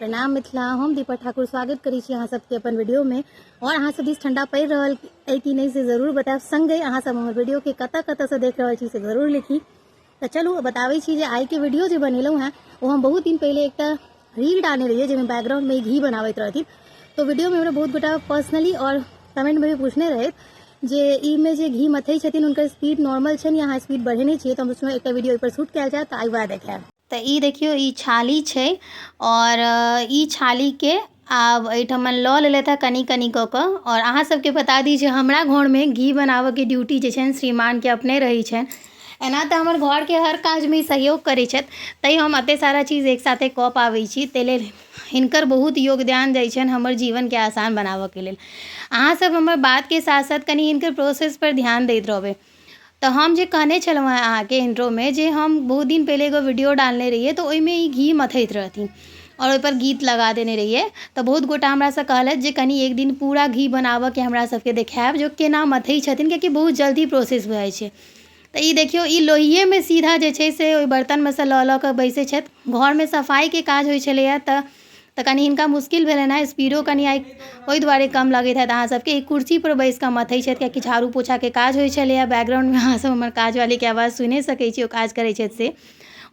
प्रणाम मिथिला, हम दीपा ठाकुर स्वागत करै छी अहाँ सबके अपन वीडियोमे। और अहाँ सब दिस ठंडा पड़ि रहल अइ कि नहि से जरूर बतायब। संगे अहाँ सब हमर वीडियोके कतऽ कतऽसँ देख रहल छी से जरूर लिखी। तऽ चलू बताबै छी जे आइके वीडियो जे बनेलहुँ हेँ ओ हम बहुत दिन पहिले एकटा रील डालने रहियै जाहिमे बैकग्राउंडमे घी बनाबैत रहथिन। तऽ वीडियोमे हमरा बहुत गोटा पर्सनली और कमेंटमे भी पूछने रहथि जे ई मे जे घी मथै छथिन हुनकर स्पीड नॉर्मल छनि या अहाँ स्पीड बढ़ेने छियै। तऽ हम सोचलहुँ एकटा वीडियो एहिपर शूट कयल जाय, तऽ आइ वएह देखायब। तऽ ई देखियौ, ई छाली छै आओर ई छालीके आब एहिठमन लऽ लेलथि हँ कनि कनि कऽ कऽ। आओर अहाँ सबके बता दी जे हमरा घरमे घी बनाबऽके ड्यूटी जे छनि श्रीमानके अपने रहै छनि। एना तऽ हमर घरके हर काजमे ई सहयोग करै छथि, तैँ हम एतेक सारा चीज एक साथे कऽ पाबै छी। ताहि लेल हिनकर बहुत योगदान जाइ छनि हमर जीवनके आसान बनाबऽके लेल। अहाँ सब हमर बातके साथ साथ कनि हिनकर प्रोसेसपर ध्यान दैत रहबै। तऽ हम जे कहने छलहुँ हेँ अहाँके इन्ट्रोमे जे हम बहुत दिन पहिले एगो वीडियो डालने रहियै, तऽ ओहिमे ई घी मथैत रहथिन आओर ओहिपर गीत लगा देने रहियै। तऽ बहुत गोटा हमरासँ कहलथि जे कनि एक दिन पूरा घी बनाबऽके हमरा सबके देखायब जे ओ केना मथै छथिन, कियाकि बहुत जल्दी प्रोसेस भऽ जाइ छै। तऽ ई देखियौ, ई लोहिएमे सीधा जे छै से ओहि बर्तनमे सँ लऽ लऽ कऽ बैसै छथि। घरमे सफाइके काज होइ छलैए तऽ कनि हिनका मुश्किल भेलनि हेँ। स्पीडो कनि आइ ओहि दुआरे कम लगैत हैत अहाँ सबके। ई कुर्सीपर बैसि कऽ मथै छथि, कियाकि झाड़ू पोछाके काज होइ छलैए। बैकग्राउंडमे अहाँ सब हमर काजवालीके आवाज सुनि सकै छी, ओ काज करै छथि से।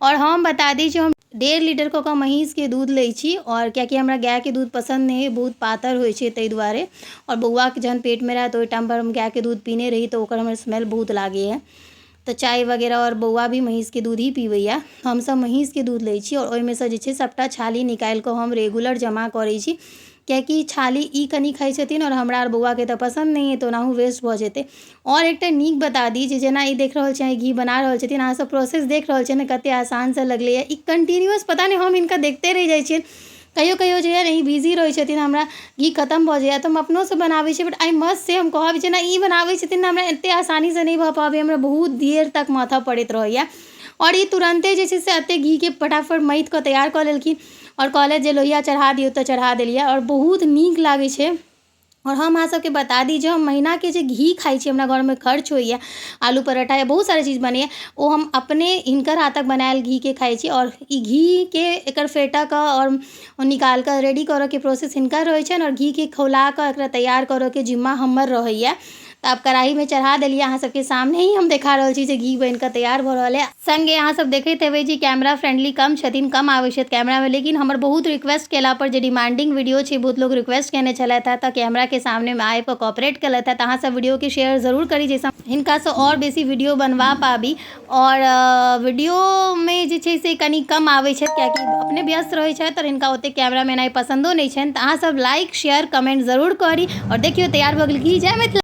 आओर हम बता दी जे हम 1.5 लीटर कऽ कऽ महीँसके दूध लै छी, आओर कियाकि हमरा गायके दूध पसन्द नहि अइ, बहुत पातर होइ छै ताहि दुआरे। आओर बौआके जहन पेटमे रहए तऽ ओहि टाइमपर हम गायके दूध पीने रही, तऽ ओकर हमर स्मेल बहुत लागैए। तऽ चाय वगैरह आओर बौआ भी महीँसके दूध ही पीबैए। हमसभ महीँसके दूध लै छी आओर ओहिमेसँ जे छै सभटा छाली निकालि कऽ हम रेगुलर जमा करै छी, कियाकि छाली ई कनि खाइ छथिन आओर हमरा आओर बौआके तऽ पसन्द नहि अइ, तऽ ओनाहु वेस्ट भऽ जेतै। आओर एकटा नीक बता दी जे जेना ई देख रहल छियै घी बना रहल छथिन, अहाँसभ प्रोसेस देख रहल छियै ने कतेक आसानसँ लगलैए। ई कंटिन्यूअस पता नहि हम हिनका देखते रहि जाइ छियनि। कहियो कहियो जे है ई बिजी रहै छथिन, हमरा घी खतम भऽ जाइए तऽ हम अपनोसँ बनाबै छी। बट I must से हम कहब, जेना ई बनाबै छथिन ने, हमरा एतेक आसानीसँ नहि भऽ पाबैए, हमरा बहुत देर तक माथऽ पड़ैत रहैए। आओर ई तुरन्ते जे छै से एतेक घीके फटाफट मथि कऽ तैयार कऽ लेलखिन आओर कहलथि जे लोहिया चढ़ा दियौ, तऽ चढ़ा देलियै आओर बहुत नीक लागै छै। आओर हम अहाँ सबके बता दी जे हम महीनाके जे घी खाइ छी, हमरा घरमे खर्च होइए, आलू पराठा या बहुत सारा चीज बनैए, ओ हम अपने हिनकर हाथक बनायल घीके खाइ छी। आओर ई घीके एकर फेँटऽके आओर निकालिकऽ रेडी करऽके प्रोसेस हिनकर रहै छनि आओर घीके खौलाकऽ एकरा तैयार करऽके जिम्मा हमर रहैए। तऽ आब कढ़ाइमे चढ़ा देलियै, अहाँ सबके सामने ही हम देखा रहल छी जे घी बनिकऽ तैयार भऽ रहल अइ। संगे अहाँ सब देखैत हेबै जे कैमरा फ्रेंडली कम छथिन, कम आबै छथि कैमरामे, लेकिन हमर बहुत रिक्वेस्ट केलापर, जे डिमांडिंग वीडियो छै, बहुत लोग रिक्वेस्ट केने छलथि हेँ, तऽ कैमराके सामनेमे आबिकऽ कॉपरेट केलथि हेँ। तऽ अहाँ सब वीडियोके शेयर जरूर करी जाहिसँ हिनकासँ आओर बेसी वीडियो बनवा पाबी। आओर वीडियोमे जे छै से कनि कम आबै छथि, कियाकि अपने व्यस्त रहै छथि आओर हिनका ओतेक कैमरामे एनाइ पसन्दो नहि छनि। तऽ अहाँ सब लाइक शेयर कमेंट जरूर करी। आओर देखियौ, तैयार भऽ गेल घी। जय मिथिला।